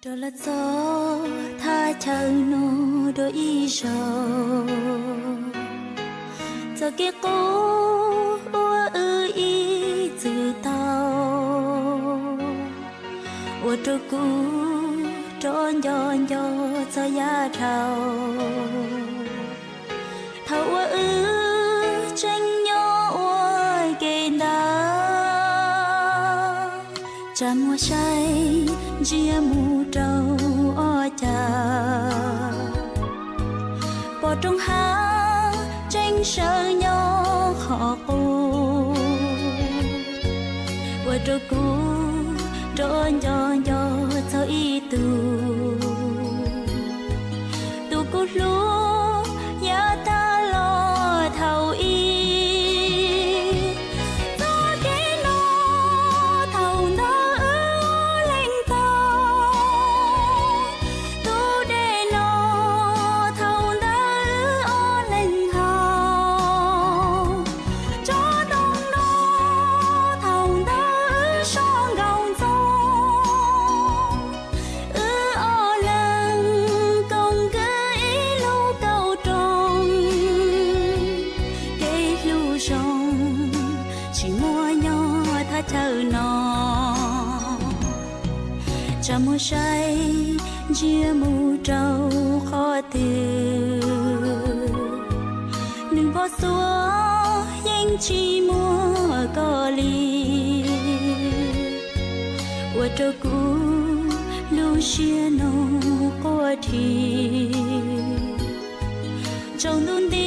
Rov los txog thaj chaw no dua ib zaug, txoj kev qub uas wb ib txwm tau, ua rau kuv rov nco nco txog yav dhau. Thaum uas wb tseem nyob ua ke ntawd, tsam muag saib ntsia mus rau ob cag, pom roob hav tseem sawv nyob qhov qub, ua rau kuv rov nco nco txog ib tug, tus kuv hlub yav tag los thaum ub. Txoj kev no thaum ntawd wb leej tau, tus dej no thaum ntawd wb ob leeg haus, tsob ntoo no thaum ntawd wb so nkaus ntxoov, wb ob leeg koom kwv ib lub kauj rooj, kev hlub zoo tsis muaj nyob thaj chaw no. Tsam muag saib ntsia mus rau qhov twg, nws npog xuav yeej tsis muaj koj li, ua rau kuv lub siab no quaj dhi, tsaus ntuj nti